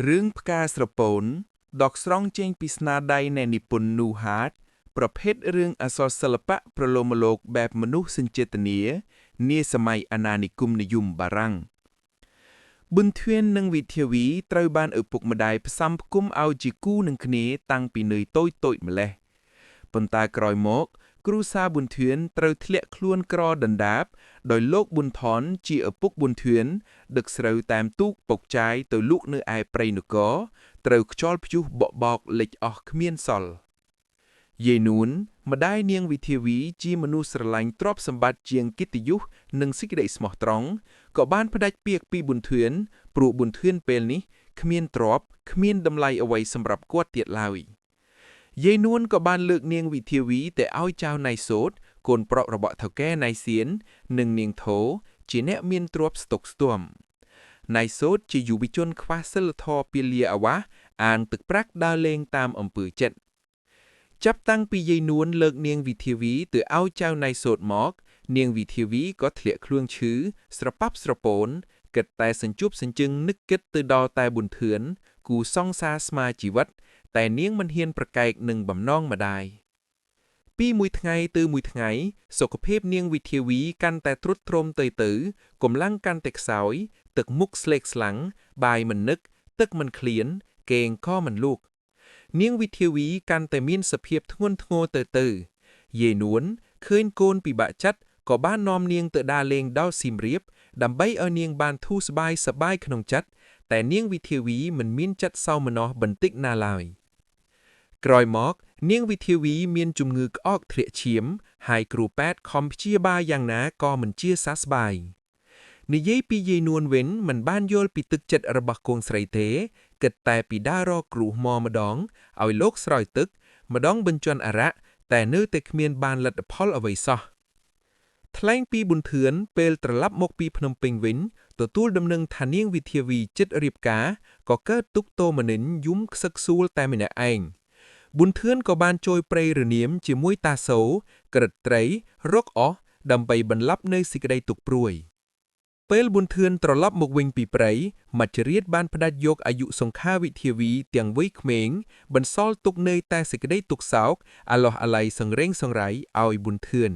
រឿងផ្កាស្រពោនដកស្រង់ចេញពីស្នាដៃនៃនិពន្ធនូហាតប្រភេទរឿងអក្សរសិល្បៈប្រលោមលោកបែបមនុស្សសញ្ចេតនានាសម័យអាណានិគមនិយមបារាំងប៊ុនធឿននិងវិធាវីត្រូវបានឪពុកម្ដាយផ្សំផ្គុំឲ្យជាគូនឹងគ្នាតាំងពីនៅតូចតូចម្លេះប៉ុន្តែក្រោយមក គ្រួសារប៊ុនធឿនត្រូវធ្លាក់ខ្លួនក្រដណ្ដាបដោយលោកប៊ុនថនជាឪពុកប៊ុនធឿនដឹកស្រូវតាមទូកពុកចាយទៅលក់នៅឯព្រៃនគរត្រូវខ្យល់ព្យុះបក់បោកលិចអស់គ្មានសល់យាយនួនម្ដាយនាងវិធាវីជាមនុស្សស្រឡាញ់ទ្រព្យសម្បត្តិជាងកិត្តិយសនិងសេចក្តីស្មោះត្រង់ក៏បានផ្ដាច់ពាក្យពីប៊ុនធឿនព្រោះប៊ុនធឿនពេលនេះគ្មានទ្រព្យគ្មានតម្លៃអ្វីសម្រាប់គាត់ទៀតឡើយ យាយនួនក៏បានលើកនាងវិធាវីទៅឲ្យចៅណៃសូតកូនប្រុសរបស់ថៅកែណៃសៀននិងនាងធោជាអ្នកមានទ្រព្យស្តុកស្ទួមណៃសូតជាយុវជនខ្វះសិលធម៌ពាលាអាវ៉ាសអាងទឹកប្រាក់ដើរលេងតាមអំពើចិត្តចាប់តាំងពីយាយនួនលើកនាងវិធាវីទៅឲ្យចៅណៃសូតមក នាងវិធាវីក៏ធ្លាក់ខ្លួនឈឺស្រប៉ាប់ស្រពោនគិតតែសញ្ជប់សញ្ជឹងនឹកគិតទៅដល់តែប៊ុនធឿនគូសង្សារស្មាជីវិត តែនាងមិនហ៊ានប្រកែកនឹងបំណងម្ដាយពីមួយថ្ងៃទៅមួយថ្ងៃសុខភាពនាងវិធាវីកាន់តែទ្រុឌទ្រោមទៅទៅកម្លាំងកាន់តែខ្សោយទឹកមុខស្លេកស្លាំងបាយមិននឹកទឹកមិនឃ្លានគេងក៏មិនលូកនាងវិធាវីកាន់តែមានសភាពធ្ងន់ធ្ងរទៅទៅយាយនួនឃើញកូនពិបាកចិត្តក៏បាននាំនាងទៅដើរលេងដល់សៀមរាបដើម្បីឲ្យនាងបានធូរស្បើយសប្បាយក្នុងចិត្តតែនាងវិធាវីមិនមានចិត្តសោមនស្សបន្តិចណាឡើយ ក្រោយមក នាងវិធាវីមានជំងឺក្អកធ្លាក់ឈាមហើយគ្រូពេទ្យខំព្យាបាលយ៉ាងណាក៏មិនជាសះស្បើយនិយាយពីយាយនួនវិញមិនបានយល់ពីទឹកចិត្តរបស់កូនស្រីទេគិតតែពីដើររកគ្រូមកម្ដងឲ្យលោកស្រោចទឹកម្ដងបញ្ជាន់អារៈតែនៅតែគ្មានបានលទ្ធផលអ្វីសោះថ្លែងពីប៊ុនធឿនពេលត្រឡប់មកពីភ្នំពេញវិញទទួលដំណឹងថានាងវិធាវីចិត្តរៀបការក៏កើតទុក្ខទោមនិញយំខ្សឹកខ្សួលតែម្នាក់ឯងប៊ុនធឿនក៏បានចូលព្រៃរនាមជាមួយតាសូក្រិតត្រីរកអស់ដើម្បីបន្លាប់នៅសេចក្តីទុក្ខព្រួយពេលប៊ុនធឿនត្រឡប់មកវិញពីព្រៃមច្ចរាជបានផ្ដាច់យកអាយុសង្ខារវិធាវីទាំងវ័យក្មេងបន្សល់ទុកនៅតែសេចក្តីទុក្ខសោកអាឡោះអាល័យសង្រេងសង្រៃឲ្យប៊ុនធឿន